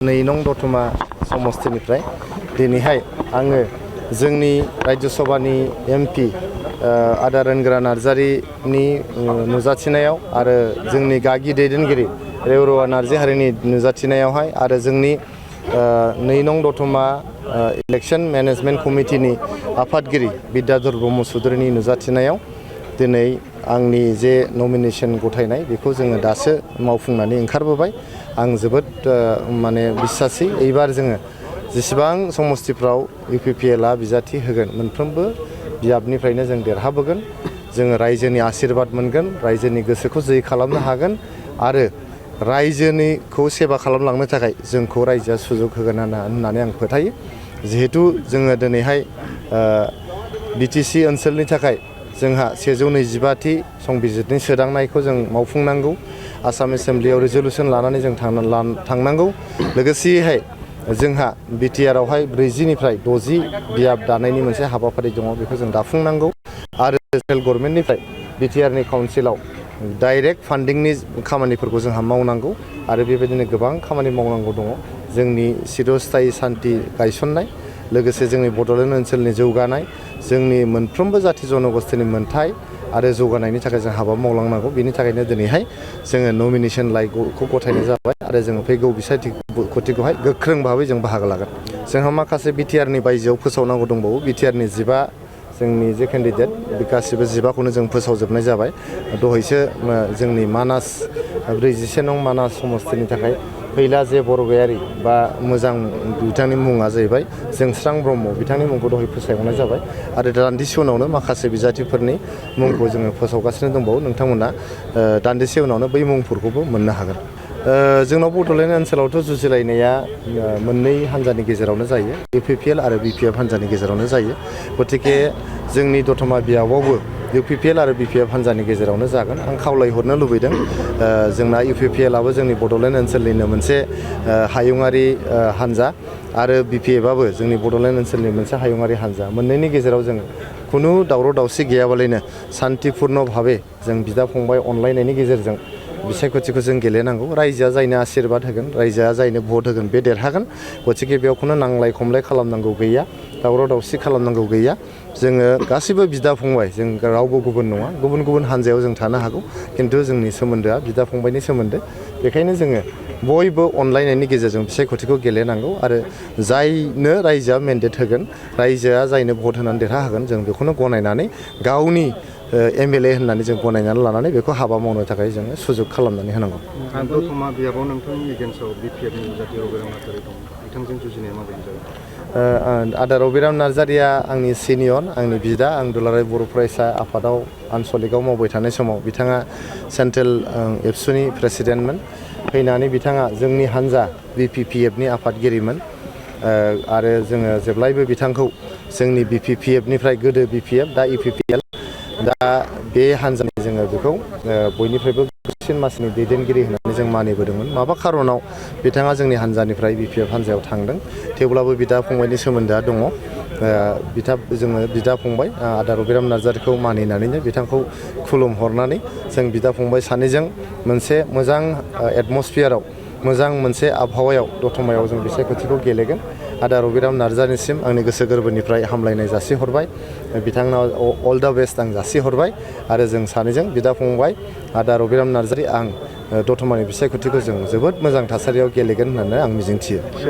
नै नं दतमा समस्तिनिफ्राय दिनैहाय आङो जोंनि राज्य सभानि एमपि आदा रोनग्रा नार्जारिनि नुजाथिनायाव आरो जोंनि गागि दैदेनगिरि रेवरुवा नार्जि हारिनि नुजाथिनायावहाय आरो जोंनि नै नं दतमा इलेक्शन मेनेजमेन्ट कमिटिनि आफादगिरि बिद्याधर ब्रह्म चौधुरिनि नुजाथिनायाव दिनै आंनि जे नमिनेशन गथायनाय बेखौ जोङो दासो मावफुंनानै ओंखारबोबाय। आं जोबोद माने बिसासि एबार जोङो जेसेबां समस्तिफ्राव इउपिपिएलआ बिजाथि होगोन मोनफ्रोमबो बियाबनिफ्रायनो जों देरहाबोगोन। जोङो रायजोनि आशीर्बाद मोनगोन, रायजोनि गोसोखौ जै खालामनो हागोन आरो रायजोनिखौ सेवा खालामलांनो थाखाय जोंखौ रायजोआ सुजुग होगोन होननानै आं फोथायो। जिहेतु जोङो दिनैहाय बिटिसि ओनसोलनि थाखाय जोंहा 125थि संबिजिरनि सोदांनायखौ जों मावफुंनांगौ। आसाम एसेम्ब्लियाव रिजल्युसन लानानै जों थांनांगौ। लोगोसेयैहाय जोंहा बिटिआरआवहाय 40निफ्राय 60 बियाब दानायनि मोनसे हाबाफारि दङ, बेखौ जों दाफुंनांगौ। आरो सेन्ट्रेल गभर्नमेन्टनिफ्राय बिटिआरनि काउन्सिलाव डाइरेक्ट फान्डिंनि खामानिफोरखौ जोंहा मावनांगौ आरो बेबायदिनो गोबां खामानि मावनांगौ दङ। जोंनि चिरस्थायी सान्थि गायसननाय, लोगोसे जोंनि बड'लेण्ड ओनसोलनि जौगानाय, जोंनि मोनफ्रोमबो जाथि जनगोष्ठीनि मोनथाय आरो जौगानायनि थाखाय जों हाबा मावलांनांगौ। बेनि थाखायनो दिनैहाय जोङो नमिनेशन लाइखौ गथायनाय जाबाय आरो जोङो फैगौ बिसायख'थिखौहाय गोख्रों भाबै जों बाहागो लागोन। जोंहा माखासे बिटिआरनि बायजोआव फोसावनांगौ दंबावो। बिटिआरनि 15 जोंनि जे केन्डिडेट बे गासिबो 15खौनो जों फोसावजोबनाय जाबाय। दहायसो जोंनि मानास 41 नं मानास समस्तिनि थाखाय फैला जे बरगयारि बा मोजां बिथांनि मुङा जाहैबाय जोंस्रां ब्रह्म, बिथांनि मुंखौ दहाय फोसावनाय जाबाय आरो दान्दिसे उनावनो माखासे बिजाथिफोरनि मुंखौ जोङो फोसावगासिनो दंबावो। नोंथांमोना दान्दिसे उनावनो बै मुंफोरखौबो मोननो हागोन। जोंनाव बड'लेण्ड ओनसोलावथ' जुजिलायनाया मोननै हान्जानि गेजेरावनो जायो, इउपिपिएल आरो बिपिएफ हान्जानि गेजेरावनो जायो। गतिके जोंनि दतमा बियाबावबो इउपिपिएल आरो बिपिएफ हान्जानि गेजेरावनो जागोन। आं खावलायहरनो लुबैदों, जोंना इउपिपिएलआबो जोंनि बड'लेण्ड ओनसोलनिनो मोनसे हायुङारि हान्जा आरो बिपिएफआबो जोंनि बड'लेण्ड ओनसोलनि मोनसे हायुङारि हान्जा। मोननैनि गेजेराव जों खुनु दावराव दावसि गैयाबालायनो सान्तिपुर्ण भाबै जों बिदा फंबाय अनलायनायनि गेजेरजों बिसायख'थिखौ जों गेलेनांगौ। रायजोआ जायनो आशीर्बाद होगोन, रायजोआ जायनो भट होगोन बे देरहागोन। गतिके बेयाव खुनु नांलाय खमलाय खालामनांगौ गैया, दावराव दावसि खालामनांगौ गैया। जोङो गासिबो बिदा फंबाय, जों रावबो गुबुन नङा। गुबुन गुबुन हान्जायाव जों थानो हागौ, खिन्थु जोंनि सोमोन्दोआ बिदा फंबायनि सोमोन्दो। बेखायनो जोङो बयबो अनलायनायनि गेजेरजों बिसायख'थिखौ गेलेनांगौ आरो जायनो रायजोआ मेन्डेट होगोन, रायजोआ जायनो भट होनानै देरहाहोगोन, जों बेखौनो गनायनानै गावनि एमएलए होननानै जों गनायनानै लानानै बेखौ हाबा मावनो थाखाय जोङो सुजुग खालामनानै होनांगौ। दतमा बियाबाव नोंथांनि एगेन्स्टआव बिपिएफनि नुजाथि रबिराम नार्जारि दं, बिथांजों जुजिनाया माबायदि जागोन? आदा रबिराम नार्जारिया आंनि सिनियर, आंनि बिदा। आं दुलाराय बर' फरायसा आफादाव आनसलिकआव मावबाय थानाय समाव बिथाङा सेन्ट्रेल एबसुनि प्रेसिडेन्टमोन। फैनानै बिथाङा जोंनि हान्जा बिपिपिएफनि आफादगिरिमोन आरो जोङो जेब्लायबो बिथांखौ जोंनि बिपिपिएफनिफ्राय, गोदो बिपिएफ दा इउपिपिएल, दा बे हान्जानि जोङो बेखौ बयनिफ्रायबो गोख्रोंसिन मासिनि दैदेनगिरि होननानै जों मानिबोदोंमोन। माबा खारनाव बिथाङा जोंनि हान्जानिफ्राय बिपिएफ हान्जायाव थांदों, थेवब्लाबो बिदा फंबायनि सोमोन्दोआ दङ। जोङो बिदा फंबाय आदा रबिराम नार्जारिखौ मानिनानैनो बिथांखौ खुलुमहरनानै जों बिदा फंबाय सानैजों मोनसे मोजां एटमस्फियाराव, मोजां मोनसे आबहावायाव दतमायाव जों बिसायख'थिखौ गेलेगोन। आदा रबिराम नार्जारिनिसिम आंनि गोसो गोरबोनिफ्राय हामलायनाय जासिहरबाय, बिथांनाव अल दा बेस्ट आं जासिहरबाय आरो जों सानैजों बिदा फंबाय आदा रबिराम नार्जारि आं दतमानि बिसायख'थिखौ जों जोबोद मोजां थासारियाव गेलेगोन होननानै आं मिजिंथियो।